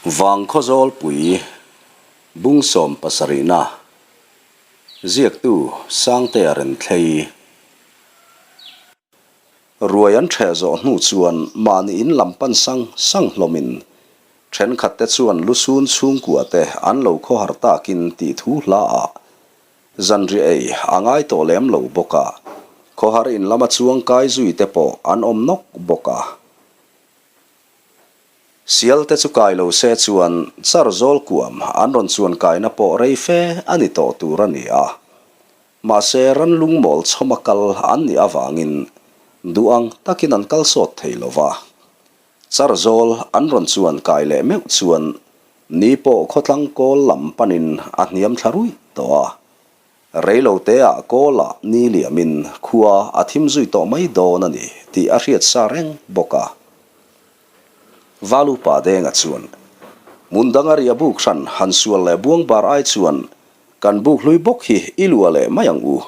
Vangkhawzawlpui bung sawmpasarihna ziaktu Sangtea Renthlei Ruai an ṭheh zawh hnu chuan mahni in lam pan sang sang hlawmin ṭhenkhatte chuan lusun chhungkuate an lo khawhar takin tih thu hla ah zanriah ei a ngai tawh lem lo bawk a, khawhar in lama chuang kai zui te pawh an awm nawk bawk a. Sial te chu kai lo se chuan char zawl kuam an rawn chuan kaina pawh rei fe a ni tawh tur a ni a. Mahse ran lungmawl chhawma kal an nih avangin duh ang takin an kal sawt thei lo va. Char zawl an rawn chuan kai leh meuh chuan ni pawh khawtlang kawl lam panin a hniam thla ruih tawh a. Rei lo teah kawlah ni liamin khua a thim zui tawh mai dawn a ni tih a hriat sa reng bawk a. Valupa Denga chuan, Hmun danga ria buk hran han sual leh buang bar ai chuan kan buk hlui bawk hi i lua leh mai ang u.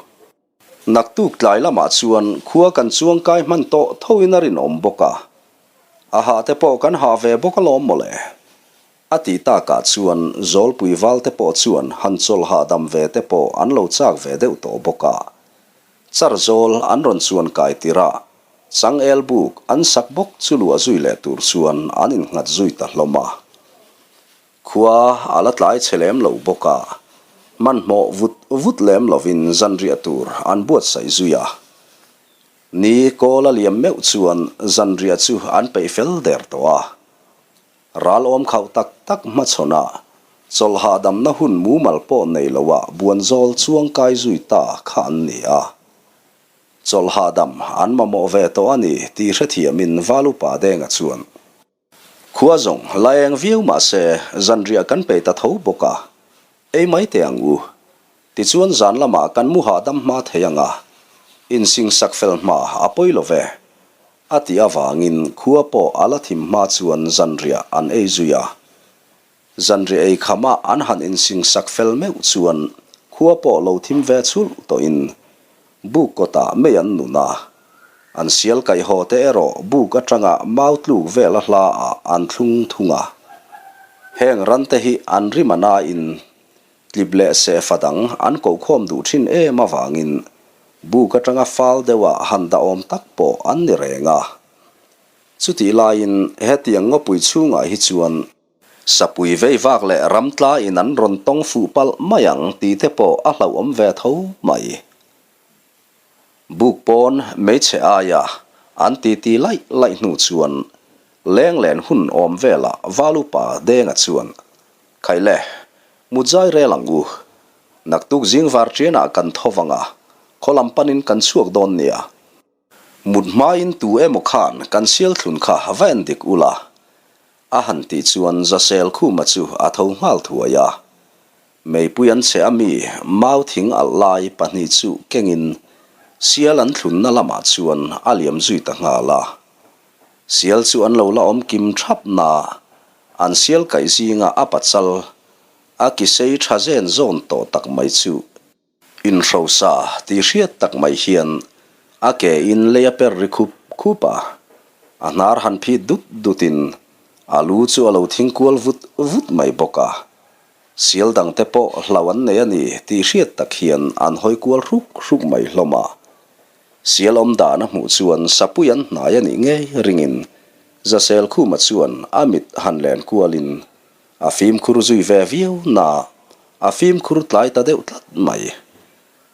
Naktuk tlai lamah chuan khua kan chuang kai hman tawh thoin a rinawm bawk a, a hah te pawh kan hah ve bawk alawm mawle. A tih takah chuan Zawlpui Valte pawh chuan han chawl hahdam ve te pawh an lo chak ve deuh tawh bawk a. Char zawl an rawn chuan kai tirh a, Changel buk an sak bawk chu luah zui leh tur chuan an innghat zui ta hlawm a. Khua a la tlai chhe lem lo bawk a, hmanhmawh vut vut lem lovin zanriah tur an buatsaih zui a. Ni kawl a liam meuh chuan zanriah chu an peih fel der tawh a. Ral awm khauh tak tak hmachhawn a, chawlh hahdamna hun mumal pawh nei loah buanzawl chuang kai zui ta kha an ni a. Chawlh hahdam an mamawh ve tawh a ni tih hrethiamin Valupa Denga chuan, Khua zawng la eng viau mah se zanriah kan pe ta tho bawk a, ei mai teh ang u. Tichuan zan lamah kan mu hahdam hma thei ang a, insingsak fel hma a pawi lo ve, a tih avangin khua pawh a la thim hma chuan zanriah an ei zui a. Zanriah ei khama an han insingsak fel meuh chuan khua pawh lo thim ve chhulh tawhin buk kawtah mei an nun a. An sial kaih haw te erawh buk atanga mau tluk vel a hla ah an thlung thung a. Heng ran te hi an rim a nain tlip leh sehfa dang an kohkhawm duh thin em avangin buk atanga fal deuha han dahawm tak pawh an ni reng a. Chutih laiin hetiang ngawpui chhungah hi chuan Sapui vei vak leh ram tlaiin an rawn tawng fuh palh mai ang tih te pawh a hlauhawm ve tho mai. Buk pawn hmeichhe aia an titi laih laih hnu chuan leng len hun awm velah Valupa Denga chuan, Khaile, mutzai rel ang u. Naktuk zing varṭianah kan tho vang a, khaw lam panin kan chhuak dawn nia. Mut hmain tu emaw khan kan sial thlun kha va en dik ula. A han tih chuan Zasel Khuma chu a tho nghal thuai a. Meipui an chhe a mi mau thing alh lai pahnih chu kengin sial an thlunna lamah chuan a liam zui ta nghal a. Sial chu an lo la awm kim thap na, an sial kaih zinga a pachal a kisei tha zen zawn tawh tak mai chu Inhrosa tih hriat tak mai hian a ke in lei a per ri khup khup a, a hnar han phit dut dut in a lu chu a lo thing kual vut vut mai bawk a. Sial dang te pawh hlau an nei a ni tih hriat tak hian an hawi kual hruk hruk mai hlawm a. Sial awm dan a hmuh chuan sapui an hnai a nih ngei ringin Zasel Khuma chuan a mit han len kual in A fimkhur zui ve viau na, a fimkhur tlai ta deuh tlat mai.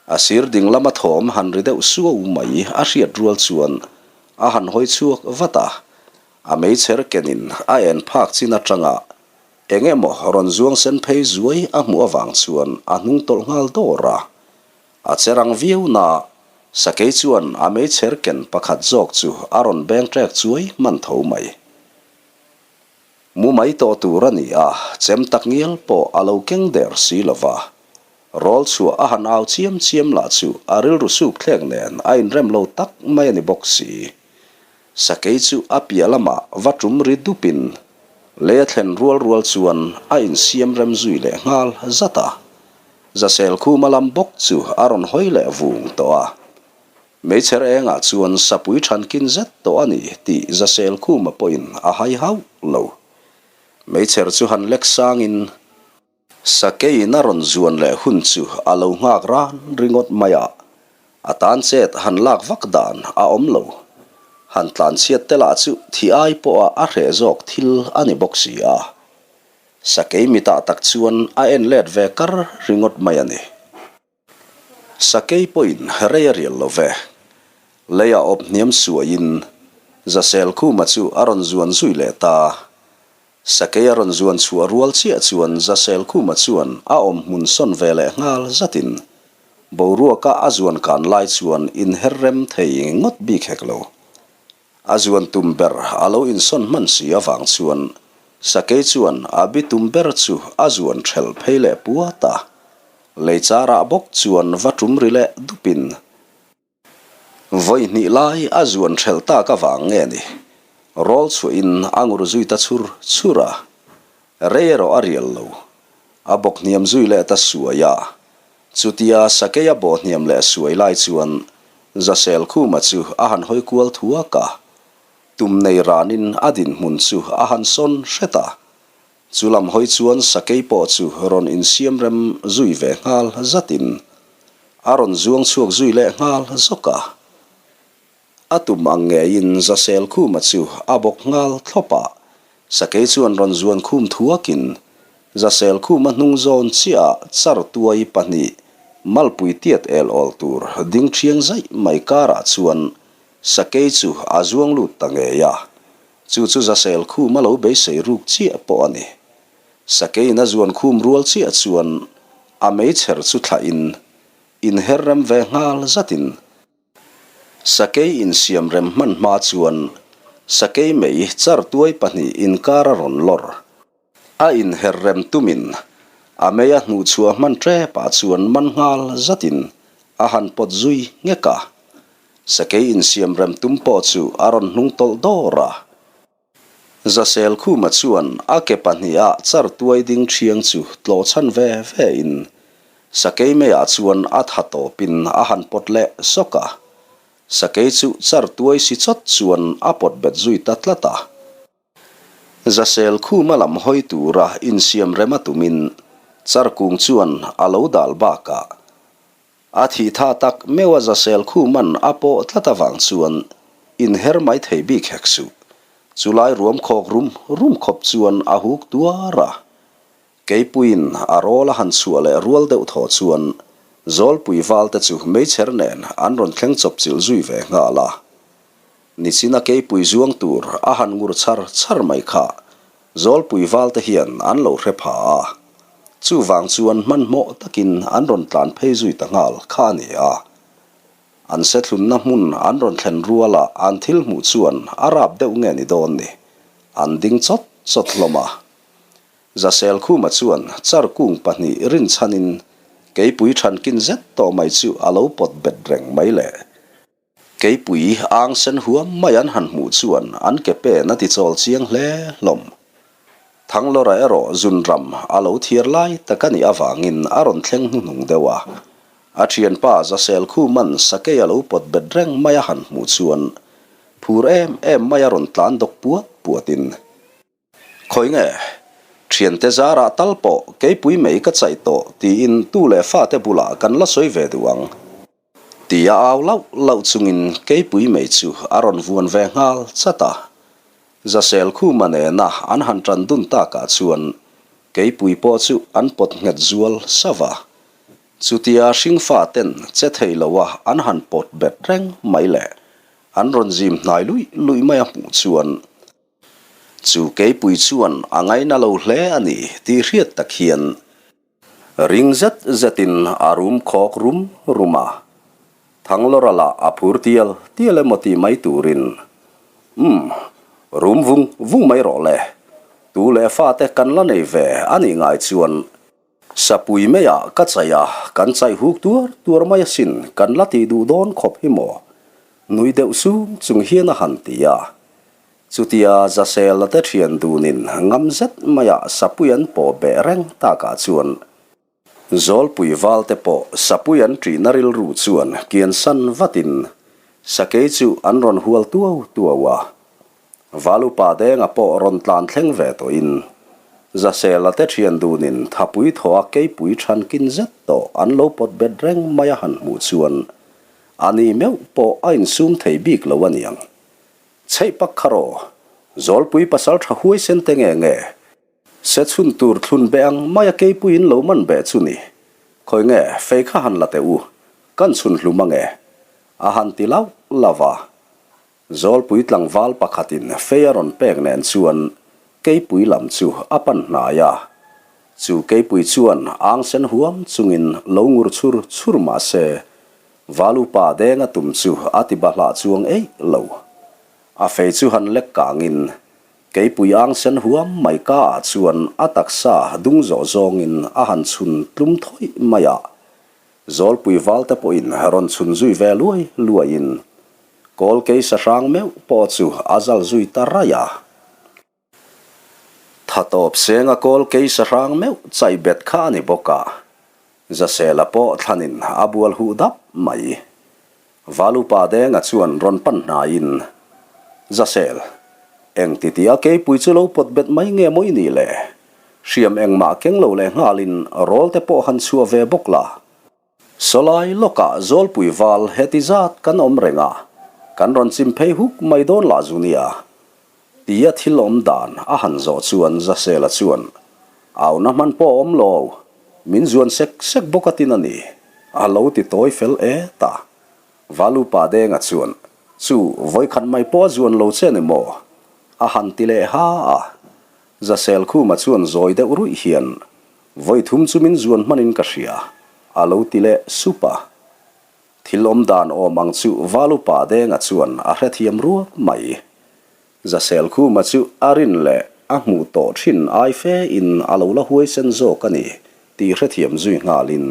A sir ding lama thawm han ri deuh suau mai a hriat rual chuan a han hawi chhuak vat a, a meichher kenin a en phak chin atanga eng emaw rawn zuang sen phei zuai a hmuh avang chuan a hnung tawlh nghal dawr a. A che rang viau na, sakei chuan a meichher ken pakhat zawk chu a rawn beng ṭek chuai hman tho mai. Mu mai tawh tur a ni a, chem tak ngial pawh a lo keng der si lo va. Rawl chhuah a han au chiam chiam lah chu a rilru suk thlek nen a inrem lo tak mai a ni bawk si. Sakei chu a piah lamah va tum ri dupin lei a thlen rual rual chuan a insiam rem zui leh nghal zat a. Zasel khuma lam bawk chu a rawn hawi leh vung tawh a. Meichher engah chuan sapui thankin zet tawh a ni tih Zasel Khuma pawhin a hai hauh lo. Meichher chu han lek sangin Sakeiin a rawn zuan leh hun chu a lo nghak ran ringawt mai a, a tan chet han lak vak dan a awm lo. Han tlanchhiat te lah chu thi ai pawha a hreh zawk thil a ni bawk si a. Sakei mitah tak chuan a en let ve kar ringawt mai a ni. Sakei pawhin rei a rial lo ve. Leia awp hniam suaiin Zaselkhuma chu a rawn zuan zui leh ta. Sakei a rawn zuan chhuah rual chiah chuan Zaselkhuma chuan a awm hmun sawn ve leh nghal zatin boruaka a zuan kan lai chuan inher rem thei ngawt bik hek lo. A zuan tum ber a lo insawn hman si avang chuan Sakei chuan a bi tum ber chu a zuan ṭhelh phei leh puat a. Lei charah bawk chuan va ṭum ri leh dupin vawi hnih lai a zuan ṭhelh tak avang nge ni rawl chhuahin a ngur zui ta chhur chhur a. Rei erawh a rial lo. A bawk hniam zui leh ta suai a. Chutia Sakei a bawh hniam leh suai lai chuan Zaselkhuma chu a han hawi kual thuak a, tum nei ranin a dinhmun chu a han sawn hret a. Chu lam hawi chuan Sakei pawh chu rawn insiam rem zui ve nghal zatin a rawn zuang chhuak zui leh nghal zawk a. A tum ang ngeiin Zaselkhuma chu a bawk nghal thlawp a, Sakei chuan rawn zuan khum thuakin Zaselkhuma hnung zawn chiah ah char tuai pahnih malpui tiat el awl tur ding thiang zaih mai karah chuan Sakei chu a zuang lut ta ngei a, chu chu Zaselkhuma lo beisei ruk chiah pawh a ni. Sakeiin a zuan khum rual chiah chuan a meichher chu thlahin inher rem ve nghal zatin Sakei insiam rem hman hma chuan sakei mei char tuai pahnih inkar a rawn lawr. A inher rem tumin a mei a hnuhchhuah hman ṭepah chuan man nghal zatin a han pawt zui nghek a. Sakei insiam rem tum pawh chu a rawn hnung tawlh dawr a. Zaselkhuma chuan a ke pahniha char tuai ding ṭhiang chu tlawh chhan ve ve in Sakei meiah chuan a tha tawpin a han pawt leh sawk a. Sakei chu char tuai si chawt chuan a pawt bet zui ta tlat a. Zaselkhuma lam hawi tura insiam rem a tumin char kung chuan a lo dal bakah A thih tha tak meuh a zasel khuman a pawh tlat avang chuan inher mai thei bik hek suh. Chulai ruam khawk rum rum khawp chuan a huk tuar a. Keipuiin a rawl a han chhuah leh rual deuh thaw chuan Zawlpui valte chu meichher nen an rawn thleng chawp chilh zui ve nghal a. Nichina keipui zuang tur a han ngur char char mai kha Zawlpui valte hian an lo hre pha a, chuvang chuan hmanhmawh takin an rawn tlan phei zui ta nghal kha a ni a. An sethlunna hmun an rawn thlen ruala an thil hmuh chuan a rap deuh nge ni dawn ni, an ding chawt chawt hlawm a. Zaselkhuma chuan char kung pahnih rinchhanin keipui thankin zet tawh mai chu a lo pawt bet reng mai le. Keipui ang sen huam mai an han hmuh chuan an ke pen a ti chawl chiang hle hlawm. Thanglawra erawh zunram a lo thiar lai tak a nih avangin a rawn thleng hnuhnung deuh a. A thianpa Zaselkhuman sakei a lo pawt bet reng mai a han hmuh chuan phur em em mai a rawn tlan dawk puat puatin, Khawi nge? Thiante zarah tal pawh keipui mei ka chaih tawh tiin tu leh fate bulah kan la sawi ve duh ang. Tia au lauh lauh chungin keipui mei chu a rawn vuan ve nghal chat a. Zaselkhuma nena an han tan dun takah chuan keipui pawh chu an pawt nghet zual sauh a. Chutia hringfa ten che thei loa an han pawt bet reng mai leh an rawn zim hnai luih luih mai a hmuh chuan Chu keipui chuan a ngaina lo hle a ni tih hriat tak hian ring zet zetin a rum khawk rum rum a. Thanglawra lah a phur tial tial emaw tih mai turin, Umm, rum vung vung mai rawh le, tu leh fate kan la nei ve a nih ngai chuan Sapui meiah ka chaih a, kan chaih huk tuar tuar mai asin, kan la tih duh dawn khawp hi maw? Nui deuh sung chung hian a han ti a. Chutia Zasela te thian dunin ngam zet maiah sapui an pawh beh reng takah chuan Zawlpui valte pawh sapui an ṭihna rilru chuan kiansan vatin sakei chu an rawn hual tuau tuau a. Valupa denga pawh rawn tlan thleng ve tawhin. Zasela te thian dunin thapui thaw a keipui than kin zet tawh an lo pawt bet reng mai a han hmuh chuan a ni meuh pawh a insum thei bik lo a niang. Chheih pak kha rawh, Zawlpui pasal tha huaisen te nge nge? Se chhun tur thlun be ang mai a keipuiin lo man beh chu ni. Khawi nge fei kha han la teh u, kan chhun hlum ange. A han ti lauh lauh a. Zawlpui tlangval pakhatin fei a rawn pek nen chuan keipui lam chu a pan hnai a. Chu keipui chuan ang sen huam chungin lo ngur chhur chhur mah se, Valupa denga tum chu a ti bahlah chuang eih lo. A fei chu han lek kangin Keipui ang sen huam mai ka ah chuan a taksa dung zawh zawngin a han chhun tlum thawih mai a. Zawlpui valte pawhin rawn chhun zui ve luai luaiin kawl kei sahrang meuh pawh chu a zal zui ta raih a. Tha tawp senga kawl kei sahrang meuh chaih bet kha a ni bawk a. Zasela pawh thlanin a bual huh dap mai. Valupa Denga chuan rawn pan hnaiin, Zasel, eng ti tia keipui chu lo pawt bet mai nge maw i nih le? Hriam engmah keng lo leh nghalin rawl te pawh han chhuah ve bawk la. Sawlai lawkah Zawlpui val heti zat kan awm reng a, kan rawn chim phei huk mai dawn lah zu nia. Tia thil awm dan a han zawh chuan Zasela chuan, Auna hman pawh a awm lo, min zuan sek sek bawk a tin a ni, a lo ti tawi fel et a. Valupa Denga chuan, Chu, vawikhat mai pawh a zuan lo che ni maw? a han ti leh ha a. Zasel Khuma chuan zawi deuh ruih hian, Vawi thum chu min zuan hmanin ka hria, a lo ti leh sup a. Thil awm dan awm ang chu Valupa Denga chuan a hrethiam ruak mai. Zasel Khuma chu a rin leh a hmuh tawh thin ai fe in a lo la huaisen zawk a ni tih hrethiam zui nghalin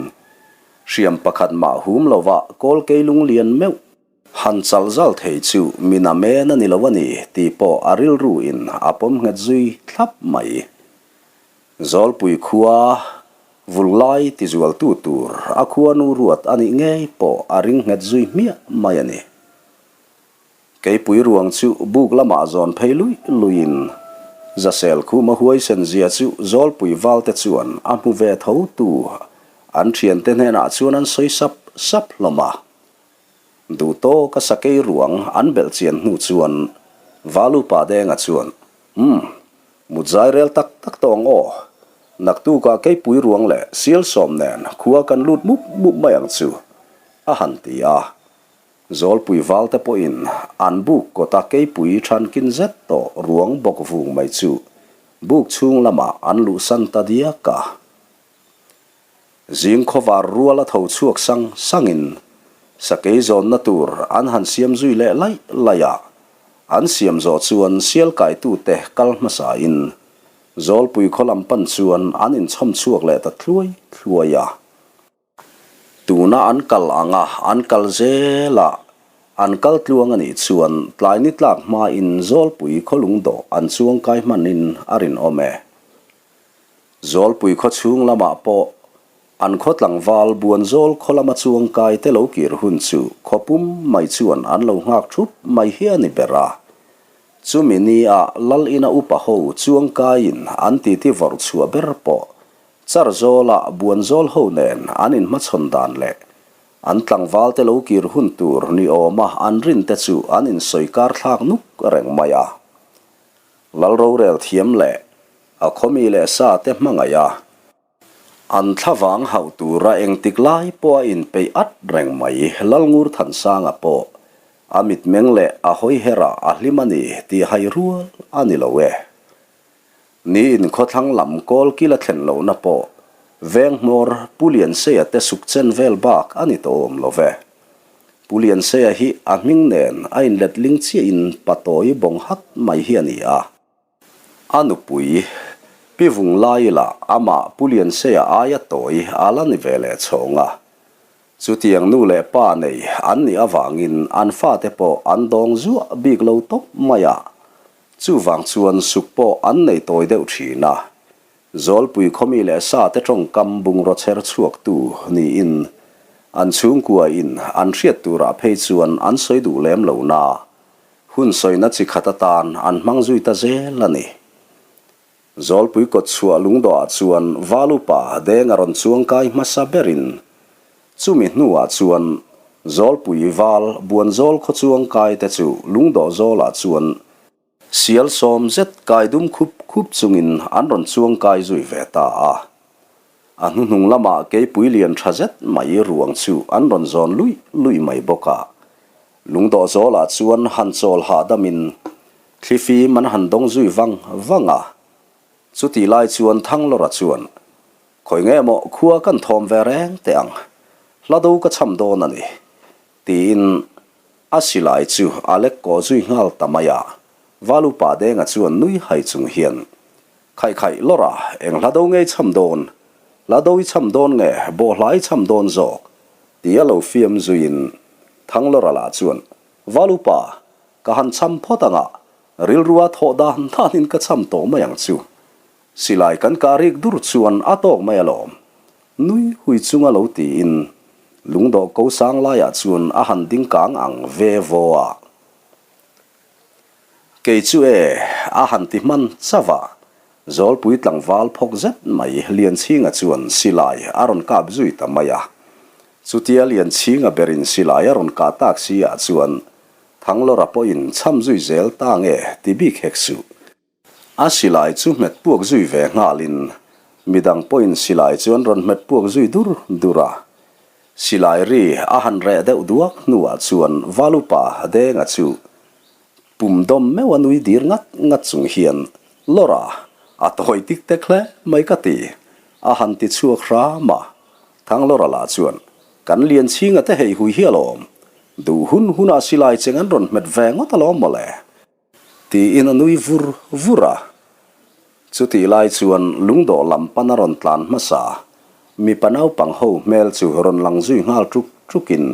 hriam pakhat mah hum lova Kawlkei lunglian meuh han chal zal thei chu min a men a ni lo a ni tih pawh a rilru in a pawm nghet zui thlap mai. Zawlpui khua vul lai tizualtu tur a khuanu ruat a nih ngei pawh a ring nghet zui hmiah mai a ni. Keipui ruang chu buk lamah zawn phei luih luihin Zasel khuma huaisen zia chu Zawlpui valte chuan a hmu ve tho tu an thiante hnenah chuan an sawi sap sap hlawm a. Duh tawka sakei ruang an belh chian hnu chuan Valupa Denga chuan, Umm, Mut zai rel tak tak tawh ang aw. Naktukah keipui ruang leh sial sawm nen khua kan lut mup mup mai ang chu, a han ti a. Zawlpui valte pawhin an buk kawta keipui thankin zet tawh ruang bawk vung mai chu buk chhung lamah an luhsan ta diak a. Zing khawvar rual a tho chhuak sang sangin sakei zawnna tur an han siam zui leh laih laih a, an siam zawh chuan sial kaitute kal hmasain Zawlpui khaw lam pan chuan an inchhawm chhuak leh ta thluai thluai a. Tuna an kal anga an kal zel a, an kal tluang a nih chuan tlai ni tlak hmain Zawlpui khaw lungdawh an chuangkai hmanin a rinawm e. Zawlpui khaw chhung lamah pawh an khaw tlangval Buanzawl khaw lama chuangkai te lo kir hun chu khaw pum mai chuan an lo nghak thup mai hi a ni ber a. Chumi ni ah Lal ina upa ho chuangkaiin an titi vawrh chhuah ber pawh Charzawla Buanzawl ho nen an inhmachhawn dan leh an tlangval te lo kir hun tur ni awma an rin te chu an insawi kar thlak nuk reng mai a. Lal rorel thiam leh A khawmi leh sa te hmangaih a, an thlavang hauh tura engtik lai pawh a inpeih at reng mai. Lalngur Thansanga pawh a mitmeng leh a hawiherah a hlim a ni tih hai rual a ni lo e. Niin khawthlang lam kawl kil a thlen lohna pawh veng hmawr Pu Lianseia te suk chen vel bak a ni tawh awm lo ve. Pu Lianseia hi a hming nen a inletling chiahin patawi bawng hat mai hi a ni a. A nupui, Pi Vunglaila amah Pu Lianseia aia tawi a la ni ve leh chhawng a. Chutiang nu leh pa nei an nih avangin an fate pawh an dawng zuah bik lo tawp mai a. Chuvang chuan suk pawh an nei tawi deuh thin a. Zawlpui khawmi leh sate tawngkam bungraw chher chhuaktu niin an chhungkuain an hriat turah phei chuan an sawi duh lem lo na. Hun sawina chi khat atan an hmang zui ta zel a ni. Zawlpui kawtchhuah lungdawhah chuan Val upa Denga rawn chuangkai hmasa berin chumi hnuah chuan Zawlpui Val Buanzawl khaw chuangkai te chu lungdawh zawlah chuan Sial sawm zet kai dum khup khup chungin an rawn chuang kai zui ve ta a. A hnuhnung lamah keipui lian tha zet mai ruang chu an rawn zawn luih luih mai bawk a. Lungdawh zawlah chuan han chawl hahdamin thlifim an han dawng zui vang vang a. Chutih lai chuan Thanglawra chuan, Khawi nge maw khua kan thawm ve reng teh ang, hla do ka cham dawn a ni, tiin A silai chu a lek kawh zui nghal ta mai a, Valupa Denga chuan nui hai chung hian, Khaih khaih lawr a, eng hla do ngei cham dawn? Hla do i cham dawn nge bawhhla i cham dawn zawk? ti a lo fiam zuiin Thanglawra lah chuan, Valupa, ka han cham phawt ang a, rilrua thawh dan danin ka cham tawh mai ang chu. Silai kan kah rik dur chuan a tawk mai alawm. Nui hui chunga lo tiin lungdawh ko sang laiah chuan a han ding kang ang ve vaw a. Kei chu e, a han ti hman chauh a. Zawlpui tlangval phawk zet mai Lianchhinga chuan silai a rawn kap zui ta mai a. Chutia Lianchhinga berin silai a rawn kah tak si ah chuan Thanglawra pawhin cham zui zel ta nge ti bik hek suh. A silai chu hmet puak zui ve nghalin midang pawhin silai chu an rawn hmet puak zui dur dur a. Silai ri a han reh deuh duak hnuah chuan Valupa Denga chu pum dawm meuh a nui dir ngat ngat chung hian Lawra, a tawi tik tek hle mai ka ti, a han ti chhuak hram a. Thanglawra lah chuan, Kan Lianchhinga te hei hui hi alawm, duh hun hunah silai cheng an rawn hmet ve ngawt alawm mawle. Tiin a nui vur vur a. Chutih lai chuan lungdawh lam pan a rawn tlan hmasa. Mipa naupang ho hmel chu rawn lang zui nghal ṭuk ṭukin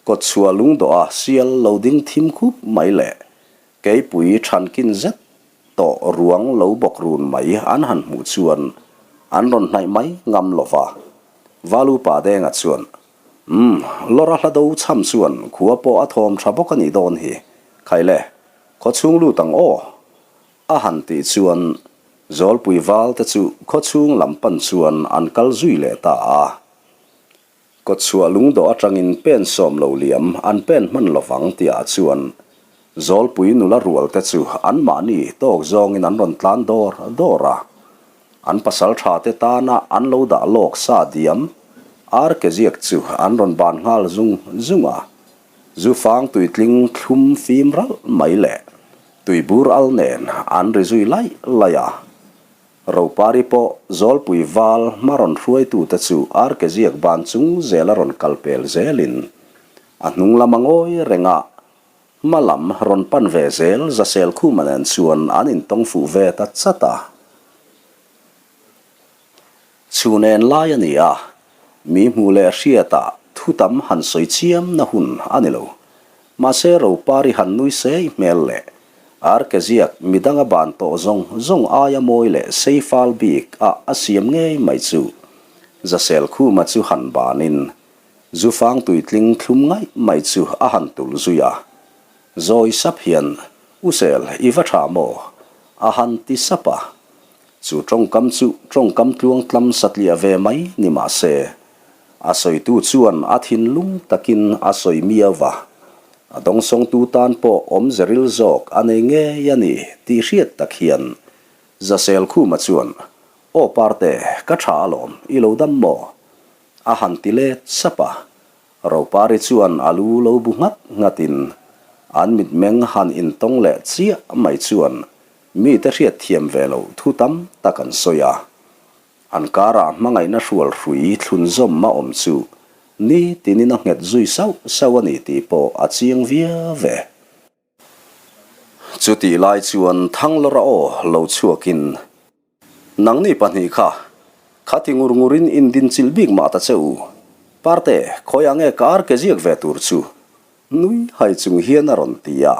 kawtchhuah lungdawh a sial lo ding thim khup mai leh keipui ṭhankin zet tawh ruang lo bawk run mai an han hmuh chuan an rawn hnaih mai ngam lo va. Valupa Denga chuan Umm, Lawra hla do chham chuan khua pawh a thawm tha bawk a nih dawn hi. Khai le, khaw chhung lut ang aw. A han tih chuan Zawlpui val te chu khaw chhung lam pan chuan an kal zui leh ta a. Kawtchhuah lungdawh atangin pen sawm lo liam an pen hman lovang tihah chuan Zawlpui nula rual te chu anmahni tawk zawngin an rawn tlan dawr dawr a. An pasal tha te tana an lo dah lawk sa diam ar ke ziak chu an rawn ban nghal zung zung a. Zu fang tuitling thlum fim ralh mai leh tuibur al nen an ri zui laih laih a. Ropari pawh Zawlpui val hma rawn hruaitute chu ar ke ziak ban chung zela rawn kal pel zelin a hnung lama ngawi renga Hma lam rawn pan ve zel Zasel Khuma nen chuan an intawng fuh ve ta chat a. Chhun en lai a ni a, mi hmuh leh hriatah thu tam han sawi chiam na hun a ni lo. Mahse Ropari han nui sei hmel leh Arke ziak midanga ban tawh zawng zawng aia mawi leh sei fal bik a a siam ngei mai chu Zasel Khuma chu han banin Zufang tuitling thlum ngaih mai chu a han tulh zui a. Zawi sap hian, U Sel, i va tha maw? a han ti sap a. Chu tawngkam chu tawngkam tluang tlam satliah ve mai ni mah se, a sawitu chuan a thinlung takin a sawi miau va. A dawngsawngtu tan pawh awmze ril zawk a nei ngei a ni tih hriat tak hian Zasel Khuma chuan, Aw Parte, ka tha alawm, i lo dam maw? A han ti let sap a, Ropari chuan a lu lo bu nghat nghatin an mitmeng han intawng leh chiah mai chuan mite hriatthiam ve loh thu tam tak an sawi a. An karah hmangaihna hrual hrui thlunzawm a awm chu ni tinin a nghet zui sauh sauh a ni tih pawh a chiang viau ve. Chutih lai chuan Thanglawra aw lo chhuakin Nangni pahnih kha, khati ngur ngurin in din chilh bik mah ta che u. Parte, khawiah nge ka ar ke ziak ve tur chu? Nui hai chung hian a rawn ti a.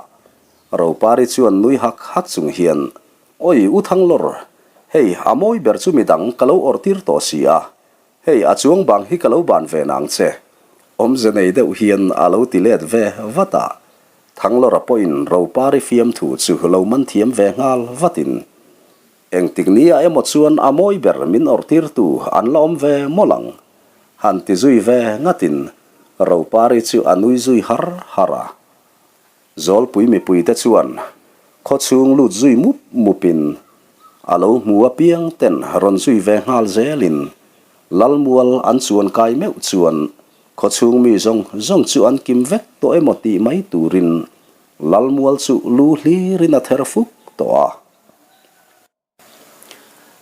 Ropari chuan nui hak hak chung hian, Oi, U Thanglawr, hei a mawi ber chu midang ka lo awrh tir tawh si a, hei a chuang bang hi ka lo ban ve nang che. Awmze nei deuh hian a lo ti let ve vat a. Thanglawra pawhin Ropari fiamthu chu lo man thiam ve nghal vatin. Engtik ni ah emaw chuan a mawi ber min awrhtirtu an la awm ve mawlh ang. Han ti zui ve ngatin Ropari chu a nui zui har har a. Zawlpui mipuite chuan khawchhung lut zui mup mupin a lo hmu apiang ten rawn zui ve nghal zelin Lalmual an chuan kai meuh chuan khawchhung mi zawng zawng chu an kim vek tawh emaw tih mai turin Lalmual chu lu hlirin a ther fuk tawh a.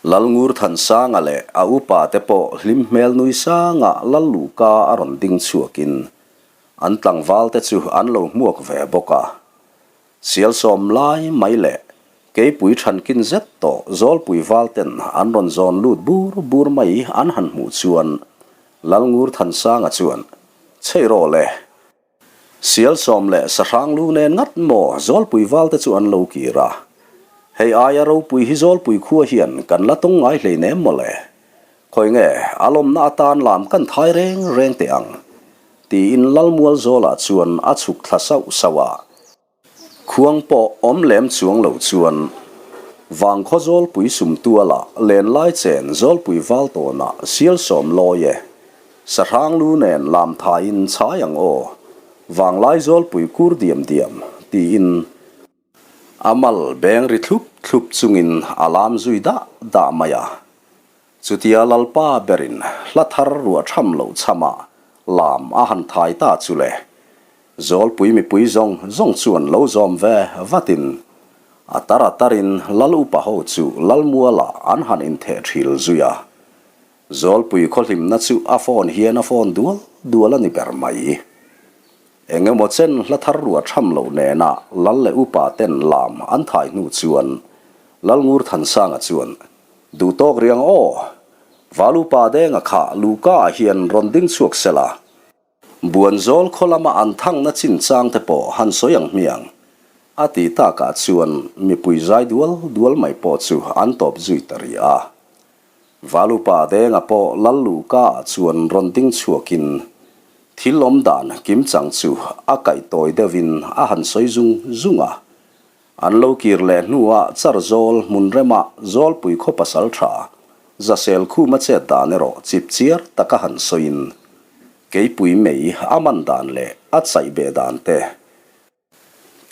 Lalngur Thansanga leh a upa te pawh hlim hmel nui sanga Lal Luhka a rawn ding chhuakin an tlangval te chu an lo hmuak ve bawk a. Sial sawm lai mai leh keipui thankin zet tawh Zawlpui val ten an rawn zawn lut bur bur mai an han hmuh chuan Lalngur Thansanga chuan, Chhei rawh le! Sial sawm leh sahrang lu nen ngat maw Zawlpui val te chu an lo kir a. Hei aia ropui hi Zawlpui khua hian kan la tawng ngai hleinem maw le. Khawi nge a lawmna atan lam kan thai reng reng teh ang? Tiin Lalmual Zawlah chuan a chhuk thla sauh sauh a. Khuang pawh awm lem chuang lo chuan Vangkhaw Zawlpui sumtuala lenlai chen Zawlpui val tawnah sial sawm lawi e. Sahrang lu nen lam thaiin chhai ang aw, Vanglai Zawlpui kur diam diam, tiin a mal beng ri thlup thlup chungin a lam zui dah dah mai a. Chutia Lalpa berin hla thar ruah tham loh chhamah lam a han thai ta chu le. Zawlpui mipui zawng zawng chuan lo zawm ve vatin a tar a tarin Lal upa ho chu Lalmualah an han intheh thil zui a. Zawlpui khawhlimna chu a phone hian a phone dual dual a ni ber mai. Eng emaw chen hla thar ruah tham loh nena Lal leh upa ten lam an thai hnu chuan Lalngur Thansanga chuan, Duhtawk riang aw! Val upa Denga kha Luka ah hian rawn ding chhuak sela, Buanzawl khaw lama an thangna chinchang te pawh han sawi ang hmiang a tih takah chuan mipui zai dual dual mai pawh chu an tawp zui ta rih a. Valupa Denga pawh Lal Luhka ah chuan rawn ding chhuakin thil awm dan kimchang chu a kaih tawi deuhin a han sawi zung zung a. An lo kir leh hnuah Charzawl hmun rema Zawlpui khaw pasal tha Zasel Khuma chet dan erawh chipchiar taka han sawiin Keipui mei a man dan leh a chaih beh dan te,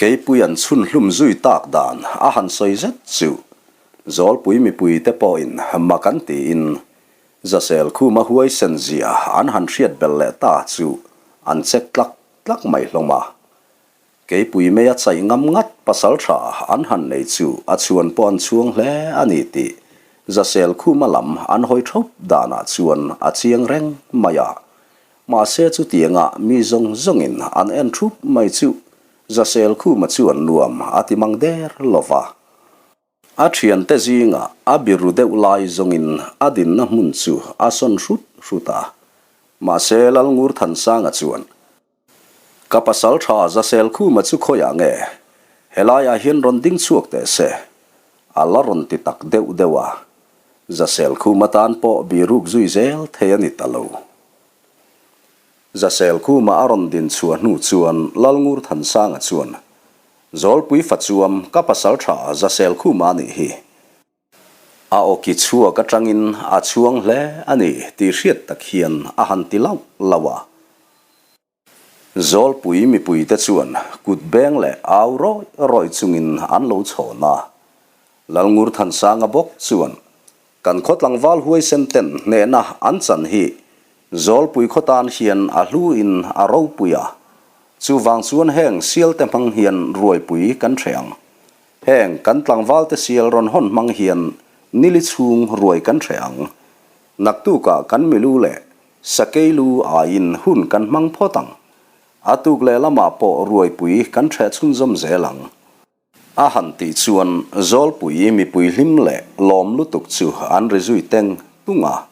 Keipui an chhun hlum zui tak dan a han sawi zet chu Zawlpui mipui te pawhin mak an tiin Zasel Khuma huaisen zia an han hriat belh leh ta chu an chek tlak tlak mai hlawm a. Keipui meia chaih ngam ngat pasal tha an han nei chu a chhuan pawh an chhuang hle a ni tih Zasel Khuma lam an hawi thawp danah chuan a chiang reng mai a. Mahse chutianga mi zawng zawngin an en thup mai chu Zasel Khuma chuan nuam a ti mang der lo va. A thiante zingah a biru deuh lai zawngin a dinna hmun chu a sawn hrut hrut a. Mahse Lalngur Thansanga chuan Ka pasal tha Zasel Khuma chu khawiah nge? Helaiah hian rawn ding chhuak teh se. A la rawn ti tak deuh deuh a. Zasel Khuma tan pawh biruk zui zel thei a ni ta lo. Zasel Khuma a rawn din chhuah hnu chuan Lalngur Thansanga chuan, Zawlpui fachuam ka pasal tha Zasel Khuma a nih hi. A awki chhuak atangin a chhuang hle a ni tih hriat tak hian a han ti lauh lauh a. Zawlpui mipuite chuan kut beng leh au rawih rawih chungin an lo chhawn a. Lalngur Thansanga bawk chuan kan khaw tlangval huaisen ten hnehna an chan hi Zawlpui khaw tan hian a hluin a ropui a, chuvang chuan heng sialte hmang hian ruaipui kan hreh ang. Heng kan tlangvalte sial rawn hawn hmang hian nili chhung ruai kan hreh ang. Naktukah kan milu leh sakei lu aiin hun kan hmang phawt ang. A tuk leh lamah pawh ruaipui kan hreh chhunzawm zel ang. A han tih chuan Zawlpui mipui hlim leh lawm lutuk chu an ri zui teng tung a.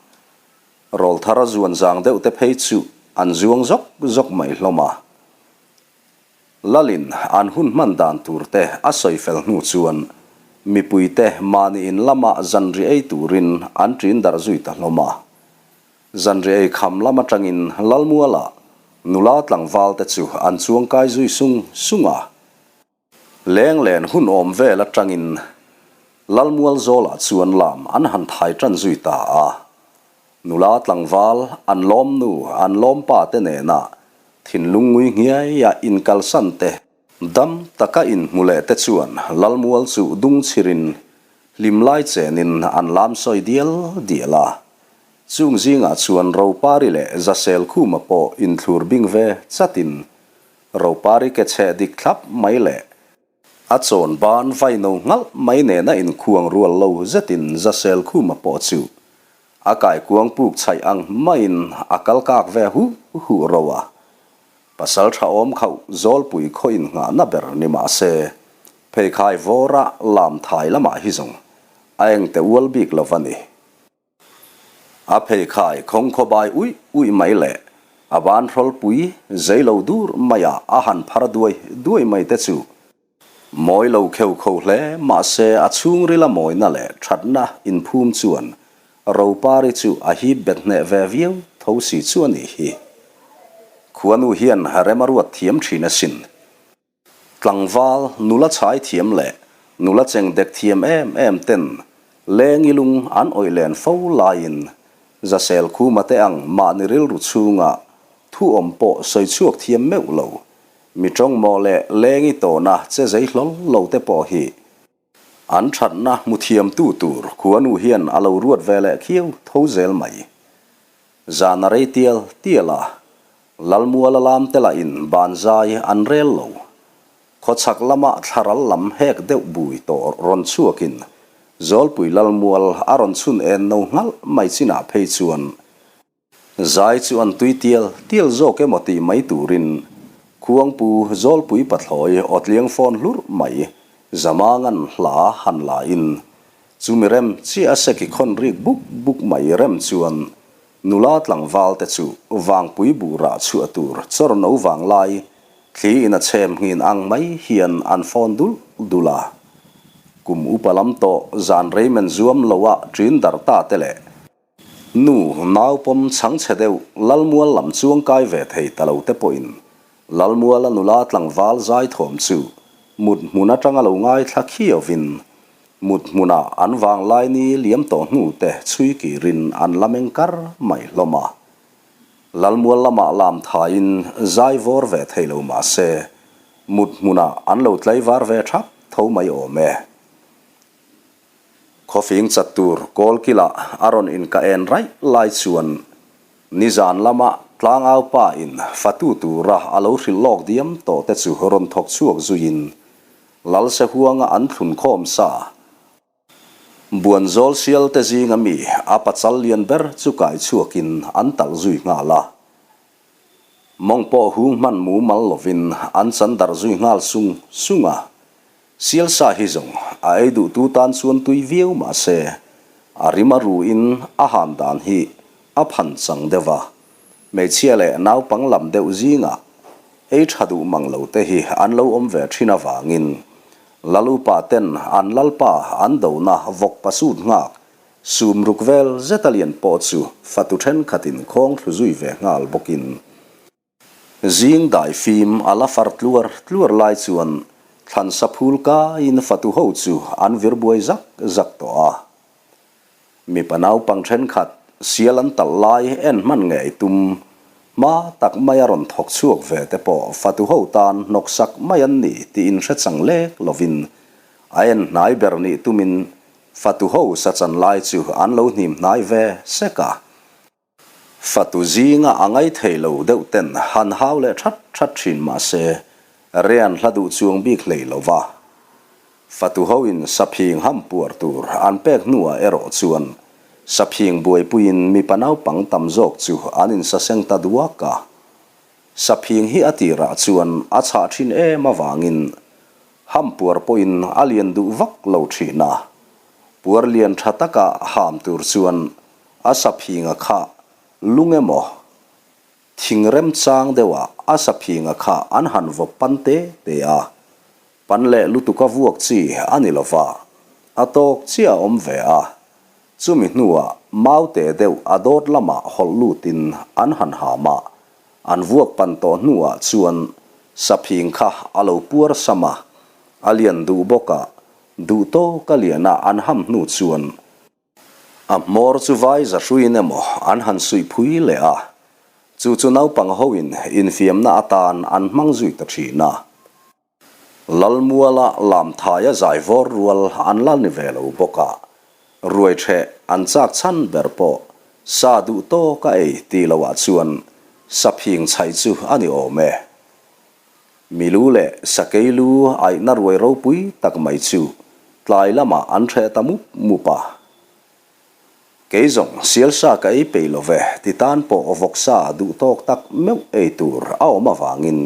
Rawlthar a zuan zang deuh te phei chu an zuang zawk zawk mai hlawm a. Lalin an hun hman dan tur te a sawi fel hnu chuan mipuite mahni in lama zanri ei turin an ṭin darh zui ta hlawm a. Zanri ei kham lam aṭangin Lalmualah nula tlangval te chu an chuang kai zui sung sung a. Lenglen hun awm vel aṭangin. Lalmual zawlah chuan lam an han thai tan zui ta a. Nula tlangval, an lawmnu, an lawmpa te nena thinlung ngui nghiaia inkalsan te, dam taka inhmu leh te chuan Lalmual chu dung chhirin hlim lai chenin an lam sawi dial dial a. Chung zingah chuan Ropari leh Zasel Khuma pawh inthlur bing ve chatin Ropari ke chheh dik thlap mai leh a chawn ban vaino nghalh mai nena inkhuang rual lo zetin Zasel Khuma pawh chu a kaikuang puk chhaih ang maiin a kal kak ve huh huh ro a. Pasal tha awm khauh Zawlpui khaw innghahna ber ni mah se, pheikhai vawra lam thai lamah hi zawng a engte ual bik lo va ni. A pheikhai khawngkhaw bai uih uih mai leh a ban hrawlpui zei lo dur maiah a han phar duai duai mai te chu mawi lo kheu kho hle mahse a chhungrila mawina leh thatna inphum chuan Ropari chu a hip bet hneh ve viau tho si chu a nih hi. Khuanu hian rem a ruat thiam thin asin. Tlangval, nula chhai thiam leh nula cheng dek thiam em em ten leng i lung an awih len fo laiin Zasel Khuma te ang mahni rilru chhunga thu awm pawh sawi chhuak thiam meuh lo, mi tawngmawh leh leng i tawna che zei hlawl lo te pawh hi An thatna hmu thiamtu tur khuanu hian a lo ruat ve leh khiau tho zel mai. Zan a rei tial tial a, Lalmuala lam te lahin banzai an rel lo. Khawchhak lama thlaral lam hek deuh bui tawh rawn chhuakin Zawlpui Lalmual a rawn chhun en no nghalh mai chinah phei chuan Zai chu an tui tial tial zawk emaw tih mai turin Khuangpu Zawlpui pathlawi awtliang fawn hlurh mai Zamangan hla han la in chumi rem chiah a seki khawn rik buk buk mai rem chuan nula tlangval te chu vangpui buh rah chhuah tur chawr no vanglai thli in a chhem nghin ang mai hian an fawn dul dul a. Kum upa lam tawh zan rei men zuam lo ah ṭin dar ta te leh Nu, naupawm chhangchhe deuh Lalmual lam chuang kai ve thei ta lo te pawhin Lalmuala nula tlangval zaithawm chu mut hmun atanga lo ngaithla khiauvin mut hmunah an vanglai ni liam tawh hnu te chhui kirin an la meng kar mai hlawm a. Lalmual lamah lam thaiin zai vawr ve thei lo mah se mut hmunah an lo tlaivar ve thap tho mai awm e. Khawfing chat tur kawlkilah a rawn inka en raih lai chuan nizan lama tlangau pa in fatu tura a lo hrilh lawk diam tawh te chu rawn thawk chhuak zuiin Lalse huanga an thlun khawm sa Buanzawl sial te zinga mi a pachal lian ber chu kai chhuakin an talh zui nghal a. Mawng pawh hung hman mumal lovin an chan darh zui nghal sung sung a. Sialsa hi zawng a ei duhtu tan chuan tui viau mah se, a rim a ruin a han dan hi a phan chang deuh a. Hmeichhia leh naupang lam deuh zingah ei tha duh mang lo te hi an lo awm ve thin avangin Lalupa ten an lalpa an dona vawk pasut nghak sum ruk vel zet a lian pawh chu fatu thenkhatin khawng thlu zui ve nghal bawkin Zing dai fim a la far tluar tluar lai chuan thlansa phul kaiin fatu ho chu an vir buai zak zak tawh a. Mipa naupang thenkhat sial an talh lai en hman ngei tum hma tak mai a rawn thawk chhuak ve te pawh fatu ho tan hnawksak mai an ni tih inhre chang lek lovin a en hnai ber nih tumin fatu ho sa chan lai chu an lo hnim hnai ve sek a. Fatu zinga a ngai thei lo deuh ten han hau leh that that thin mah se, Rian hla duh chuang bik hlei lo va. Fatu hoin saphing ham puar tur an pek hnuah erawh chuan saphing buaipuiin mipa naupang tam zawk chu an insaseng ta duak a. Saphing hi a tirah chuan a chhah thin em avangin ham puar pawhin a lian duh vak lo thin a. Puar lian tha taka ham tur chuan A saphinga kha lung emaw thing remchang deuhah a saphinga kha an han vaw pan te te a, pan leh lutuka vuak chi a ni lova, a tawk chiah a awm ve a. Chumi hnuah mau te deuh a dawt lamah hawlh lutin an han ham a, an vuak pan tawh hnuah chuan saphing kha a lo puar sam a, a lian duh bawk a. Duh tawka liana an ham hnu chuan a hmawr chu vai za hruiin emaw an han suih phui leh a, chu chu naupang hoin infiamna atan an hmang zui ta thin a. Lalmuala lamthaia zai vawr rual an la ni ve lo bawk a, ruai ṭheh an chak chhan ber pawh sa duh tawka ei tih loah chuan saphing chhaih chu a ni awm e. Milu leh sakei lu aihna ruai ropui tak mai chu tlai lamah an ṭheh ta mup mup a. Kei zawng sialsa ka ei peih lo ve ti tan pawh vawksa duh tawk tak meuh ei tur a awm avangin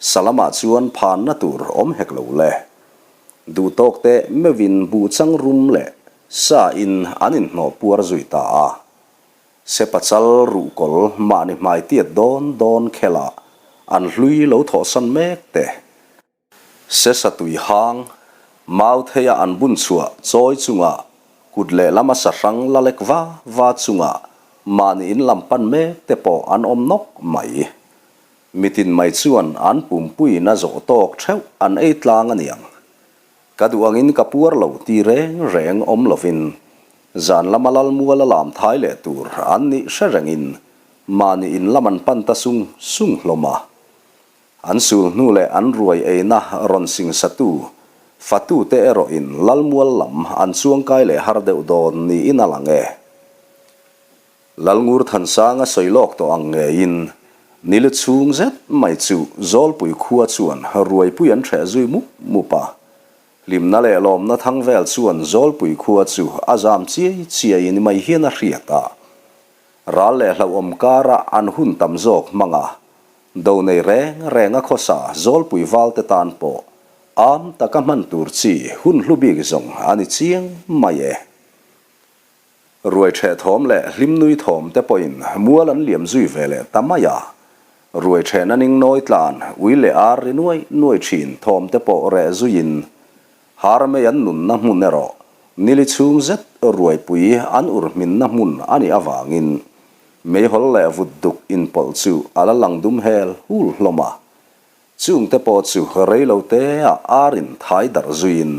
sa lamah chuan phanna tur awm hek lo le. Duh tawk teh meuhin buh chang rum leh sa in an inhnawh puar zui ta a. Sepachal ruhkawl mahni hmai tiat dawn dawn khelah an hlui lo thawhsan mek te. Sesa tui hang, mau theia an bun chhuah chawi chunga kut lehlam a sa hrang la lek va va chunga mahni in lam pan mek te pawh an awm nawk mai. Mitin mai chuan an pumpuiin a zawh tawk theuh an ei tlang a niang. Ka duh angin ka puar lo ti reng reng awm lovin zan lama lalmual a lam thai leh tur an nih hre rengin mahni in lam an pan ta sung sung hlawm a. An sul hnu leh an ruai eina rawn singsatu fatute erawhin Lalmual lam an chuangkai leh har deuh dawn niin a lang e. Lalngur Thansanga sawi lawk tawh ang ngeiin Nili chhung zet mai chu Zawlpui khua chuan ruaipui an hreh zui mup mup a. Hlimna leh lawmna thang vel chuan Zawlpui khua chu a zam chiai chiai ni mai hian a hriat a. Ral leh hlauhawm kara an hun tam zawk hmang a, do nei reng reng a khawsa Zawlpui valte tan pawh am taka hman tur chi hun hlu bik zawng a ni chiang mai e. Ruai ṭheh thawm leh hlimnui thawm te pawhin mual an liam zui ve leh ta mai a, ruai ṭhehna ning nawi tlan ui leh ar ri nuai nuai ṭhin thawm te pawh reh zuiin Har mei an nunna hmun erawh nili chhung zet ruaipui an ur hminna hmun a nih avangin meihawl leh vut duk inpawlh chu a la lang dum hel hul hlawm a. Chungte pawh chu rei lo te ah ar in thai darh zuiin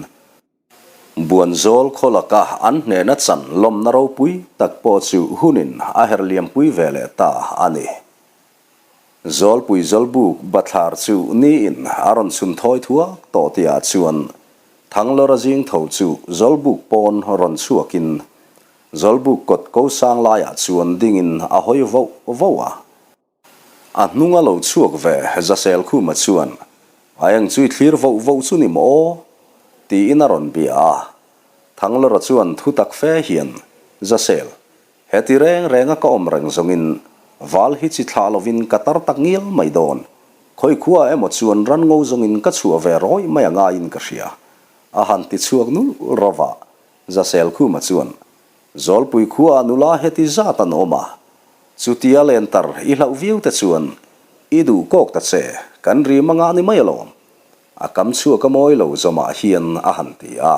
Buanzawl khaw laka an hnehna chan lawmna ropui tak pawh chu hunin a her liampui ve leh ta a ni. Zawlpui Zawlbuk bathlar chu niin a rawn chhun thawi thuak tawh tihah chuan Thanglawra zing tho chu Zawlbuk pawn rawn chhuakin Zawlbuk kawt ko sang laiah chuan dingin a hawi voh voh a. A hnunga lo chhuak ve Zaselkhuma chuan a eng chu i thlir voh voh chu ni maw aw? tiin a rawn bia a. Thanglawra chuan thu tak fe hian Zasel Heti reng renga ka awm reng zawngin val hi chi thlah lovin ka tar tak ngial mai dawn. Khawi khua emaw chuan ran ngo zawngin ka chhuah ve rawih mai a ngaiin ka hria. A han ti chhuak nulh rawh a, Zaselkhuma chuan, Zawlpui khuaah nula heti zat an awm a, chutia len tar i hlauh viau te chuan i duh kawk ta che, kan ri mangah ni mai alawm. A kam chhuak a mawi lo zawmah hian a han ti a.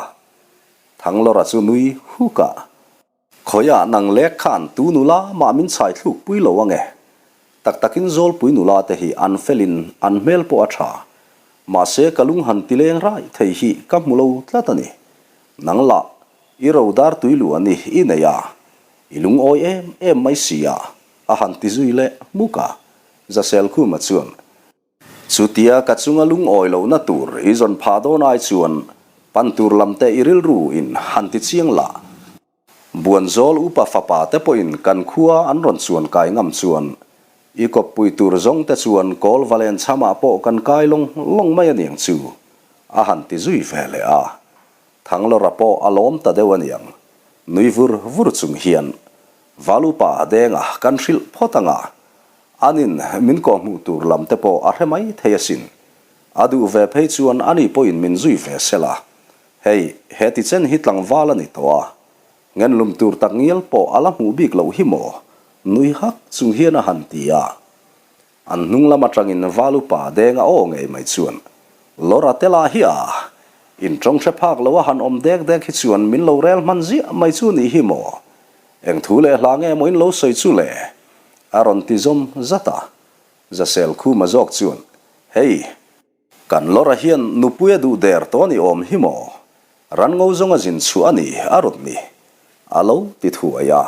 Thanglawra chu nui huk a. Khawiah nang lek khan tu nula mah min chhai thluk pui lo ange. Tak takin Zawlpui nula te hi an felin an hmel pawh a tha. Mahse ka lung han ti leng rai thei hi ka hmu lo tlat a ni. Nang lah i ro dar tui luan i i nei a, i lungawi em em mai si a, a han ti zui leh hmuk a. Zaselkhuma chuan Chutia ka chunga lungawi lohna tur i zawn phah dawn ai chuan pan tur lam te i rilru in han ti chiang lah. Buanzawl upa fapa te pawhin kan khua an rawn chuan kai ngam chuan i kawppui tur zawng te chuan kawl valen chhamah pawh kan kai lawng lawng mai aniang chu a han ti zui ve leh a. Thanglawra pawh a lawm ta deuh aniang. Nui vur vur chung hian Val upa denga kan hrilh phawt anga Anin min kawhhmuh tur lam te pawh a hre mai thei asin. A duh ve phei chuan ani pawhin min zui ve sela. Hei, he ti chen hi tlangval a ni tawh a. Ngenlum tur tak ngial pawh a la hmuh bik loh hi maw? Nui hak chung hian a han ti a. An hnung lam atangin val upa deng a aw ngei mai chuan, Lawra te lah hi a! In tawng hre phak lo a han awm dek dek hi chuan min lo rel hman ziah mai chu nih hi maw? Eng thu leh hla nge maw in lo sawi chu le? A rawn ti zawm zat a. Zasel Khuma zawk chuan, Hei, kan Lawra hian nupui a duh der tawh a ni awm hi maw? Ranngo zawnga zin chhuah a ni a rawn ni, a lo ti thuai a.